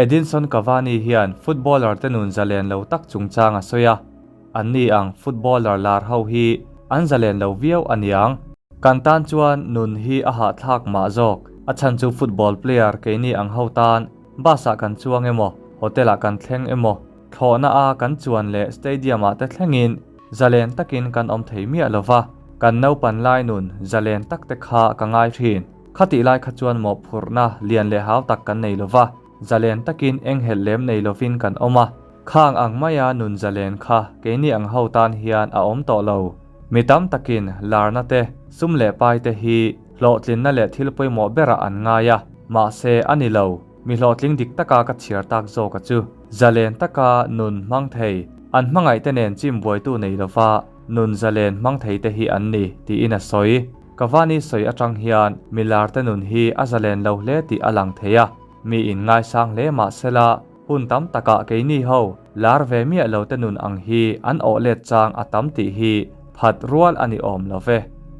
Edinson Cavani hian footballer te nun zalen lo tak chungchang a sawi a, anni ang footballer lar ho hi an zalen lo viau a niang. Kan tan chuan nun hi a hahthlak mah zawk, a chhan chu football player keini ang ho tan bus ah kan chuang emaw, hotel ah kan thleng emaw, thlawhna a kan chuan leh stadium ah te thlengin zalen takin kan awm thei miah lova, kan naupan lai nun zalen tak te kha ka ngai thin. Khatih lai kha chuan mawhphurhna lian leh hau tak kan nei lova, zalen takin enghelh lem nei lovin kan awm a. Khang ang maia nun zalen kha keini ang ho tan hian a awm tawh lo. Mi tam takin larna te, sum leh pai te hi hlawhtlinna leh thil pawimawh berah an ngai a, mahse a ni lo. Mi hlawhtling dik taka ka chhiar tak zawka chu zalen taka nun hmang thei, an hmangaihte nen chim buaitu nei lova nun zalen hmang thei te hi an ni, tiin a sawi. Cavani sawi atang hian milarte nun hi a zalen lo hle tih a lang thei a, mi in ngaisang hle mah sela hun tam takah keini ho lar ve miah lo te nun ang hi an awh let chang a tam tih hi phat rual a ni awm lo ve.